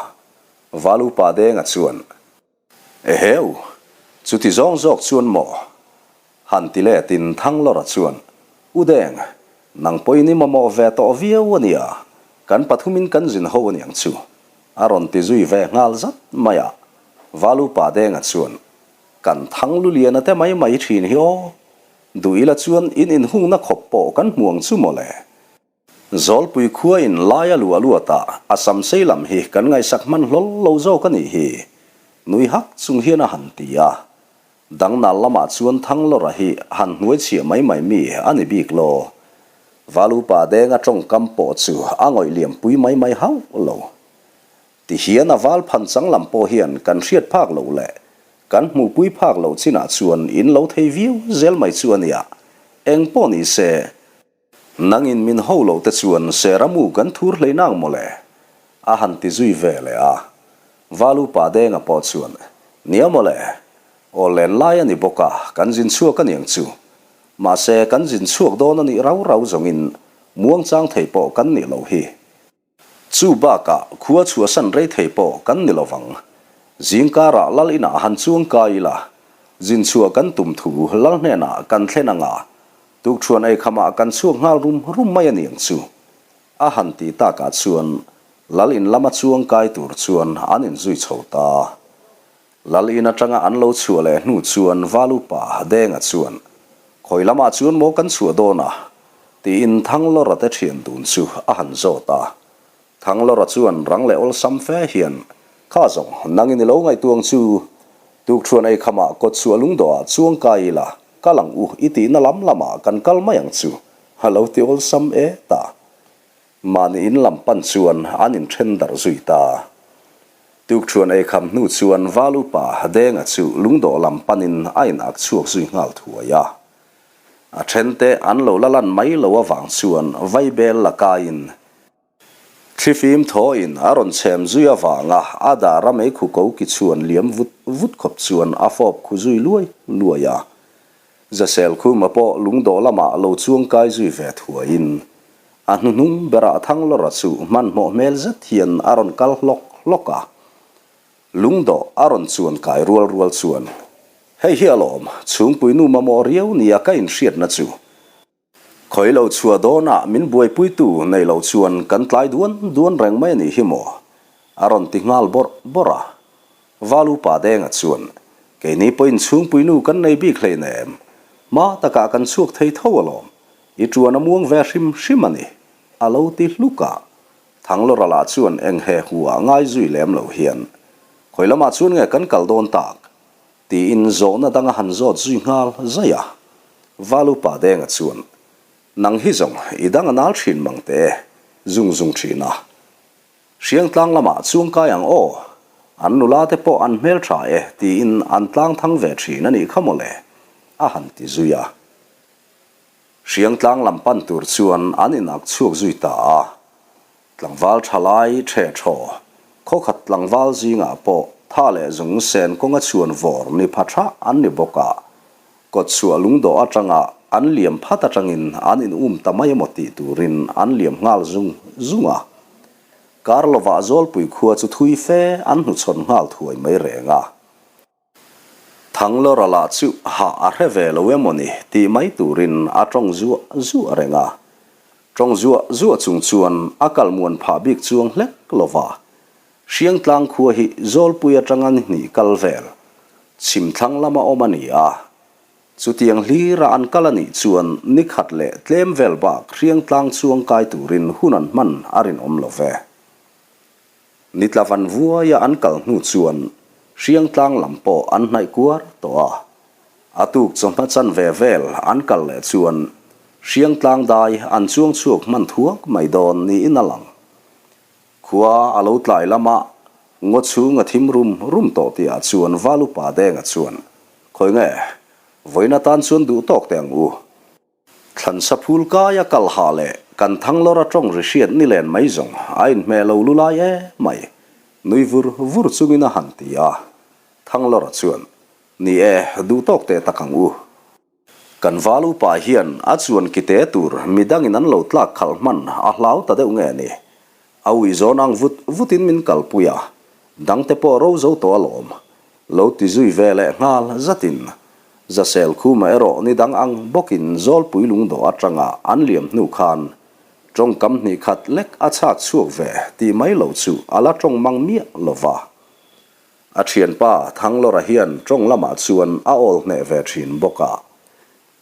Valupa Denga chuan, Eheu, chuti zawng zawk chuan maw? Han ti letin Thanglawra chuan, U Deng, nang pawhin i mamawh ve tawh viau a nia, kan pathumin kan zin ho aniang chu, a rawn ti zui ve nghal zat mai a. Valupa Denga chuan, Kan thang luliana te mai mai thin hi aw, duh ila chuan in inhungna khawp pawh kan hmu ang chu maw le. Zawlpui khua in lai a luah luat a, a sam sei lam hi kan ngaihsak hman hlawl lo zawk a nih hi, nui hak chung hian a han ti a. Dangnal lamah chuan Thanglawra hi han hnuai chhiah mai mai mi a ni bik lo. Valupa Denga tawngkam pawh chu a ngawih liam pui mai mai hauh lo. Ti hian a val phan chang lam pawh hian kan hriat phak loh leh kan hmuhpui phak loh chinah chuan in lo thei viau zel mai chu a nia. Eng pawh ni se. Nangin min ho lo te chuan Seramu kan thur hlei nang mawle? A han ti zui ve leh a. Valupa Denga pawh chuan, Nia mawle, aw len lai a ni bawk a, kan zin chhuak a niang chu. Mahse, kan zin chhuak dawn a nih rau rau zawngin muangchang thei pawh kan nih loh hi. Chu bakah khua chhuahsan rei thei pawh kan ni lovang. Zingkarah lal inah han chuang kai ila, zin chhuah kan tum thu lal hnenah kan thlen anga, tukṭhuan eikhamah kan chhuak nghal rum rum mai a niang chu. A han tih takah chuan lal in lama chuang kai tur chuan an inzui chho ta. Lal in atanga an lo chhuah leh hnu chuan Valupa Denga chuan, Khawi lamah chuan maw kan chhuah dawn a? tiin Thanglawra te thian dun chu a han zawt a. Thanglawra chuan rang leh awlsam fe hian, Kha zawng, nangin i lo ngaihtuang chu, tukṭhuan ei khamah kawt chhuah lungdawhah chuang kai ila, kal ang u i tihna lam lamah kan kal mai ang chu, a lo ti awlsam e ta. Mahni in lam pan chuan an inthen darh zui ta. Tukṭhuan ei kham hnu chuan Val upa Denga chu lungdawh lam panin a inak chhuak zui nghal thuai a. A ṭhente an lo la lan mai lo avang chuan vaibel la kaiin thlifim thawhin a rawn chhem zui avanga a dar a meikhu ko ki chhuan liam vut vut khawp chuan a fawp khu zui luai luai a. Zasel Khuma pawh lungdawh lamah lo chuang kai zui ve thuaiin A hnuhnung berah Thanglawra chu hmanhmawh hmel zet hian a rawn kal hlawk hlawk a. Lungdawh a rawn chuan kai rual rual chuan, Hei hi alawm, chhungpui nu mamawh riau nia ka inhriatna chu. Khawi lo chhuah dawnah min buaipuitu nei lo chuan kan tlai duan duan reng mai a nih hi maw? A rawn ti nghal bawrh bawrh a. Valupa Denga chuan, Keini pawhin chhungpui nu kan nei bik hleinem, hma takah kan chhuak thei tho alawm, I ṭuan a muang ve hrim hrim a ni, a lo ti hluk a. Thanglawra lah chuan eng he hu ah ngai zui lem lo hian, Khawi lamah chuan nge kan kal dawn tak? tiin zawhna dang a han zawt zui nghal zaih a. Valupa Denga chuan, Nang hi zawng i dang a nal ṭhin mang teh e, zung zung ṭhin a. Hriangtlang lamah chuangkai ang aw, an nula te pawh an hmelṭha e, tiin an tlang thang ve ṭhin a nih kha mawle, a han ti zui a. Hriangtlang lam pan tur chuan an inak chhuak zui ta a. Tlangval tha lai the thaw, khawkhat tlangval zingah pawh tha leh zung sen kawnga chhuan vawr ni pha tha an ni bawk a. Kawtchhuah lungdawh atanga an liam phat atangin an in um ta mai emaw tih turin an liam nghal zung zung a. Kar lovah Zawlpui khua chu thui fe an hnuchhawn nghal thuai mai reng a. Thanglawra lah chu hah a hre ve lo emaw ni tih mai turin a tawng zuah zuah reng a. Tawng zuah zuah chung chuan a kal muan phah bik chuang hlek lo va. Hriangtlang khua hi Zawlpui atanga ni hnih kal vel, chhimthlang lama awm a ni a. Chutiang hlira an kal a nih chuan ni khat leh tlem vel bak Hriangtlang chuang kai turin hun an hman a rinawm lo ve. Ni tla van vuaia an kal hnu chuan Hriangtlang lam pawh an hnaih kuar tawh a. A tuk chawhma chanve vel an kal leh chuan Hriangtlang dai an chuang chhuak hman thuak mai dawn niin a lang. Khua a lo tlai lama ngaw chhung a thim rum rum tawh tihah chuan Valupa Denga chuan, Khawi nge, vawiin atan chuan duh tawk teh ang u. Thlansa phul kaia kal ha leh kan Thanglawra tawng ri hriat ni len mai zawng a inhmeh lo lu lai e mai, nui vur vur chungin a han ti a. Thanglawra chuan, Ni e, duh tawk teh tak ang u. Kan val upa hian a chuan kite tur midangin an lo tlak khalh hman a hlau ta deuh nge ni? A ui zawn ang vut vutin min kalpui a, dangte pawh ro zo tawh alawm. Lo ti zui ve leh nghal zatin Zasel Khuma erawh ni dang ang bawkin Zawlpui lungdawh atanga an liam hnu khan tawngkam hnih khat lek a chhak chhuak ve tih mai lo chu a la tawng mang miah lo va. A thianpa Thanglawra hian tawng lamah chuan a awl hneh ve thin bawk a.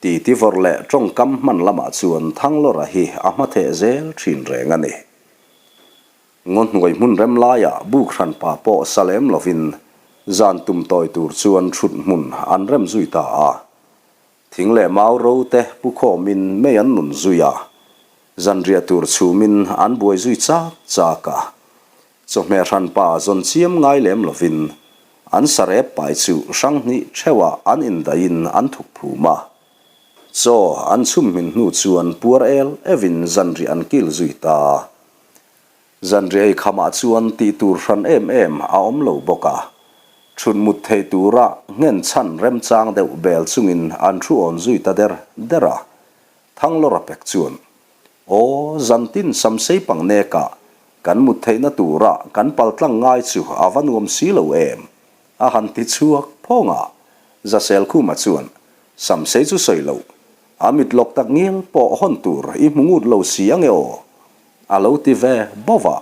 Titi vawrh leh tawngkam hman lamah chuan Thanglawra hi a hmatheh zel thin reng a ni. Ngaw hnuai hmun rem laiah buk hranpa pawh sa lem lovin zan tum tawi tur chuan thut hmun an rem zui ta a. Thing leh mau ro te pu khawmin mei an nun zui a, zanriah tur chhumin an buai zui chak chak a. Chawhmeh hranpa zawn chiam ngai lem lovin an sarep pai chu hrang hnih theuhah an indaihin an thuk phum a. Chaw an chhum hmin hnu chuan puar el evin zanriah an kil zui ta. Zanriah ei khamah chuan tih tur hran em em a awm lo bawk a, chhut mut theih tura nghen chhan remchang deuh bel chungin an thu awn zui ta der der a. Thanglawra pek chuan, Aw, zantin samsei pang nekah kan mut theihna tura kan paltlang ngai chu a va nuam si lo em? a han ti chhuak phawng a. Zaselkhuma chuan, Samsei chu sawi loh, a mit lawk tak ngial pawh hawn tur i hmu ngut lo si ange aw? A lo ti ve bawk a,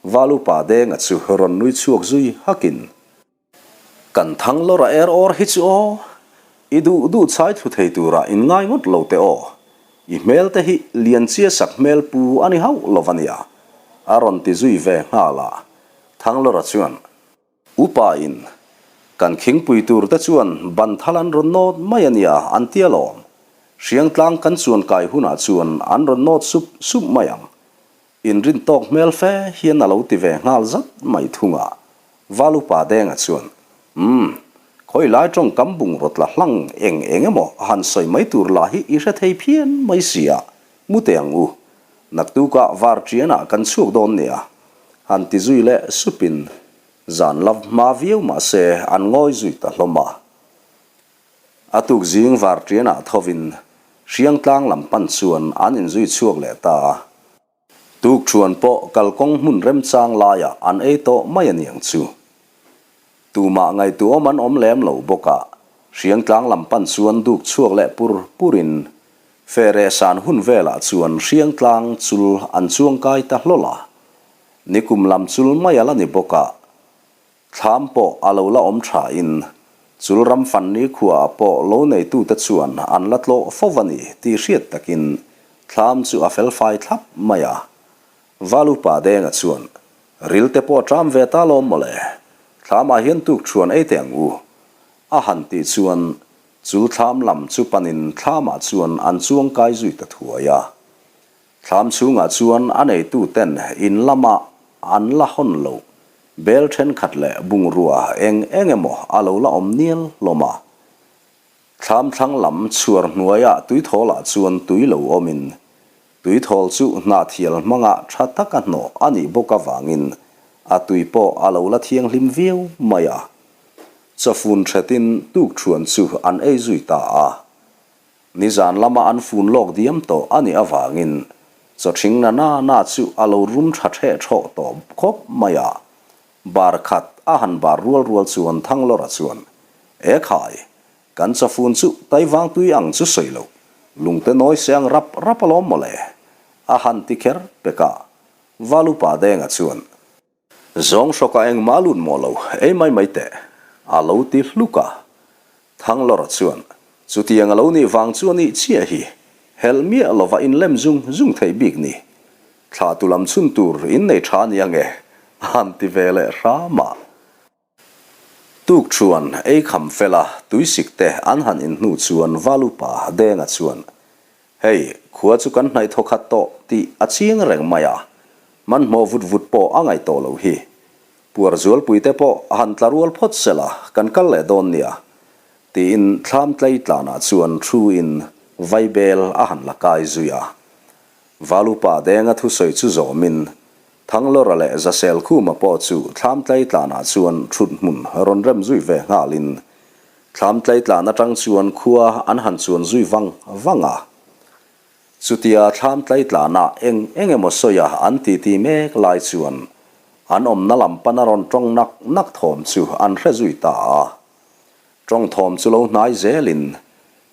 Valupa Denga chu rawn nui chhuak zui hakin, Kan thang lawr a er awr hi chu aw, i duh duh chhai thlu thei turah in ngai ngawt lo teh aw, i hmel te hi lian chia sak hmel pu a ni hauh lo va nia, a rawn ti zui ve nghal a. Thanglawra chuan, Upa in, kan khingpui tur te chuan ban thal an rawn nawt mai a nia an ti alawm. Hriangtlang kan chuan kai hunah chuan an rawn nawt sup sup mai ang. Inrin tawk hmel fe hian a lo ti ve nghal zat mai thung a. Val upa Denga chuan, Umm, khawi lai tawngkam bungraw tla hlang eng eng emaw han sawi mai tur lah hi i hre thei phian mai si a, mu teh ang u. Naktukah varṭianah kan chhuak dawn nia. Han ti zui leh supin zan la hma viau mah se an ngawi zui ta hlawm a. A tuk zing varṭianah thovin Hriangtlang lam pan chuan an inzui chhuak leh ta a. Tukṭhuan pawh kalkawng hmun remchang laiah an ei tawh mai a niang chu. Tumah ngaihtuahawm an awm lem lo bawk a, Hriangtlang lam pan chuan duk chhuak leh pur purin Fereh san hun velah chuan Hriangtlang chul an chuangkai ta hlawl a. Nikum lam chul mai a la ni bawk a, thlam pawh a lo la awm thain chul ram fanni khuaah pawh lo neitute chuan an la tlawh fo va ni tih hriat takin thlam chu a felfai thlap mai a. Valupa Denga chuan, Ril te pawh a ṭam ve ta lawm mawle, thlamah hian tuk ṭhuan ei teh ang u, a han tih chuan Chu thlam lam chu panin thlamah chuan an chuang kai zui ta thuai a. Thlam chhungah chuan a neituten in lama an la hawn loh bel thenkhat leh bungrua eng eng emaw a lo la awm nial hlawm a. Thlam thlang lam chhuar hnuaiah tuithawlah chuan tui lo awmin tuithawl chu hnahthial hmanga tha taka hnawh a nih bawk avangin a tui pawh a lo la thianghlim viau mai a. Chawfun hretin tukṭhuan chu an ei zui ta a. Nizan lama an fun lawk diam tawh a nih avangin chawṭhing na na na chu a lo rum ṭha ṭheh ṭhawh tawh khawp mai a. Bar khat a han bar rual rual chuan Thanglawra chuan, E khai, kan chawfun chu Taivang tui ang chu sawi loh, lungte nawi se ang rap rap alawm mawle, a han ti kher pek a. Valupa Denga chuan, Zawng hrawkah engmah lut maw lo, ei mai mai teh, a lo ti hluk a. Thanglawra chuan, Chutiang a lo nih vang chu a nih chiah hi, helh miah lova inlem zung zung theih bik ni. Thla tu lam chhun tur in nei tha nia nge, a han ti ve leh hram a. Tuk chuan ei kham fel a, tuisik te an han in hnu chuan Valupa Denga chuan, Hei, khua chu kan hnaih thaw khat tawh tih a chiang reng mai a, hmanhmawh vut vut pawh a ngaih tawh loh hi. Puar zualpuite pawh a han tla rual phawt se la, kan kal leh dawn nia, tiin thlam tlei tlanah chuan thu in vaibel a han la kai zui a. Valupa Denga thusawi chu zawmin Thanglawra leh Zaselkhuma pawh chu thlam tlei tlanah chuan thut hmun rawn rem zui ve nghalin. Thlam tleitlan atang chuan khua an han chuan zui vang vang a. Chutia thlam tleitlana eng eng emaw sawia an titi mek lai chuan an awmna lam pana rawn tawng nak nak thawm chu an hre zui ta a. Tawng thawm chu lo hnai zelin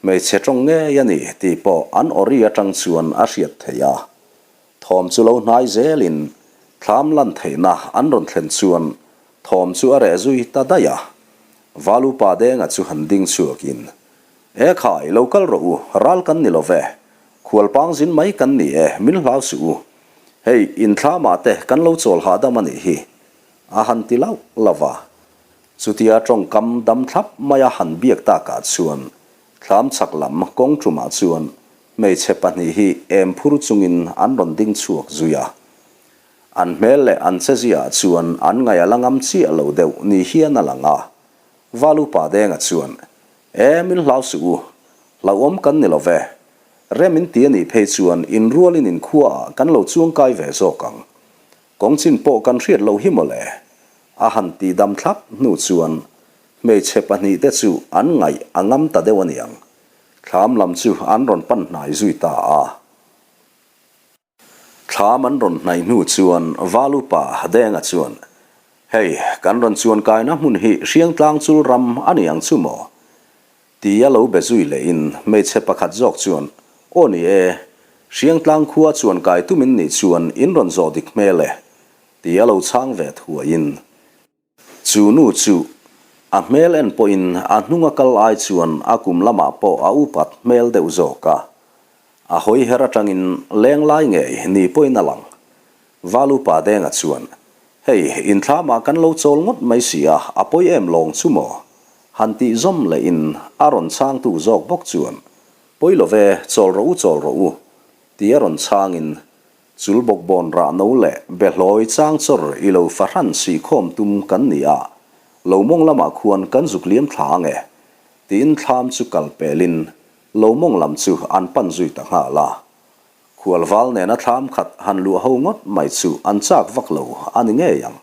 hmeichhe tawng ngei a ni tih pawh an awri atang chuan a hriat theih a. Thawm chu lo hnai zelin thlam lan theihna an rawn thlen chuan thawm chu a reh zui ta daih a. Valupa Denga chu han ding chhuakin, E khai, lo kal rawh u, ral kan ni lo ve. Khualpang zin mai kan ni e, min hlau suh u. Hei, inthlamah te kan lo chawl hahdam a nih hi, a han ti lauh lauh a. Chutia tawngkam dam thlap maia han biak takah chuan thlam chhak lam kawng tumah chuan hmeichhe pahnih hi em phur chungin an rawn ding chhuak zui a. An hmel leh an cheziaah chuan an ngaih a la ngam chiah lo deuh ni hian a lang a. Valupa Denga chuan, E, min hlau suh u. Hlauhawm kan ni lo ve. Rem in ti a nih phei chuan inrualin inkhuaah kan lo chuangkai ve zawk ang. Kawng chin pawh kan hriat loh hi mawle. A han tih dam thlap hnu chuan hmeichhe pahnihte chu an ngaih a ngam ta deuh a niang. Thlam lam chu an rawn pan hnai zui ta a. Thlam an rawn hnaih hnu chuan Valupa Denga chuan, Hei, kan rawn chuan kaina hmun hi Hriangtlang chul ram a ni ang chu maw? Tia lo be zui lehin hmeichhe pakhat zawk chuan, Aw ni e, Hriangtlang khua chuan kai tumin nih chuan in rawn zawh dik hmel e, tia lo chhang ve thuaiin. Chu nu chu a hmel en pawhin a hnunga kal ai chuan a kum lamah pawh a upat hmel deuh zawk a. A hawi her atangin leng lai ngei ni pawhin a lang. Valupa Denga chuan, Hei, inthlamah kan lo chawl ngawt mai si a, a pawi em lawng chu maw? Han tih zawm lehin a rawn chhangtu zawk bawk chuan, Pawi lo ve, chawl rawh u, chawl rawh u, ti a rawn chhangin Chul bawkbawn rah no leh behlawi chang chawr i lo fahran sihkhawm tum kan ni a, lo mawng lamah khuan kan zuk liam thla ang e, tiin thlam chu kal pelin lo mawng lam chu an pan zui ta nghal a. Khualval nena thlam khat han luah ho ngawt mai chu an chak vak lo a ni ngei ang.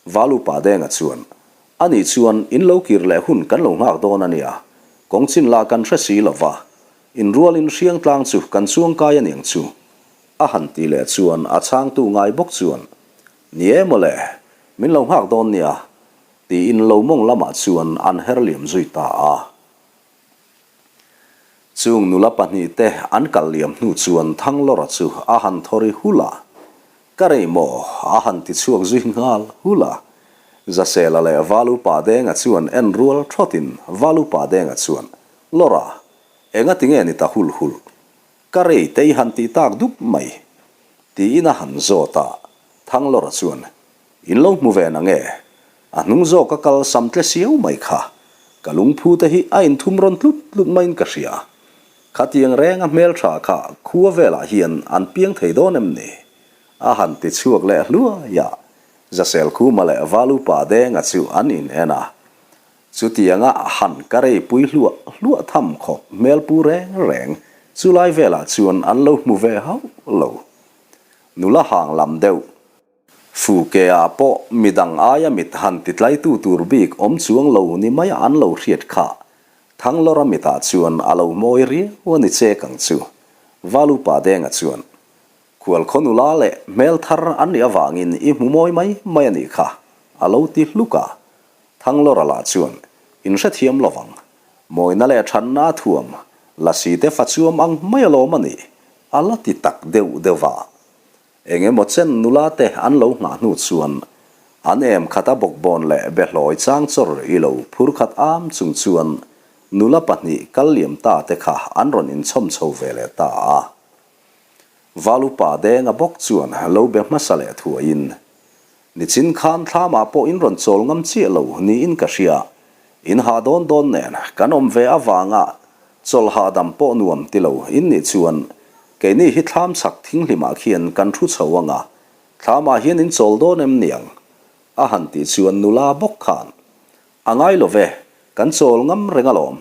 Valupa Denga chuan, Ani chuan in lo kir leh hun kan lo nghak dawn a nia, kawng chin lah kan hre si lo va, inrualin Hriangtlang chu kan chuangkai a niang chu. A han ti leh chuan a chhangtu ngai bawk chuan, Ni e mawle, min lo nghak dawn nia, tiin lo mawng lamah chuan an her liam zui ta a. Chung nula pahnihte an kal liam hnu chuan Thanglawra chu a han thaw ri hulh a, Ka rei maw? a han ti chhuak zui nghal hulh a. Zasela leh Valupa Denga chuan en rual thawtin Valupa Denga chuan, Lawra, engati nge ni ta hulh hulh? Ka rei tei han tih tak dup mai. Tiin a han zawt a, Thanglawra chuan, In lo hmu ve nange? A hnung zawk a kal sam tle siau mai kha. Ka lungphu te hi a inthum rawn tlut tlut maiin ka hria. Khatiang renga hmeltha kha khua velah hian an piang thei dawn em ni? A han ti chhuak leh hluai a, Zaselkhuma leh Valupa Denga chu an in en a. Chutianga han ka rei pui hluah hluah tham khawp hmel pu reng reng chulai velah chuan an lo hmu ve hauh lo. Nula hang lam deuh. Fu ke ah pawh midang aia mit han ti tlaitu tur bik awm chuang lo ni maia an lo hriat kha. Thanglawra mitah chuan a lo mawi riau a ni chek ang chu. Valupa Denga chuan, Khualkhaw nula leh hmel thar an nih avangin i hmu mawi mai mai a nih kha, a lo ti hluk a. Thanglawra lah chuan, In hrethiam lovang. Mawina leh thanna a thuam, lasi te fachuam ang mai alawm a nih, a la ti tak deuh deuh va. Eng emaw chen nula te an lo nghah hnu chuan an em khat a bawkbawn leh behlawi chang chawr i lo phur khat am chung chuan nula pahnih kal liam ta te kha an rawn inchhawm chho ve leh ta a. Valupa Denga bawk chuan lo be hmasa leh thuaiin Nichin khan thlamah pawh in rawn chawl ngam chiah lo niin ka hria. In hah dawn dawn nen kan awm ve avanga chawlh hahdam pawh nuam ti lo in nih chuan keini hi thlam chhak thinghlimah khian kan thu chho anga thlamah hian in chawl dawn em niang? A han tih chuan nula bawk khan A ngai lo ve, kan chawl ngam reng alawm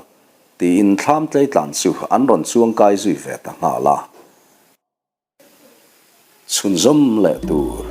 tiin thlam tleitlan chu an rawn chuangkai zui ve ta nghal a. Chhunzawm leh tur.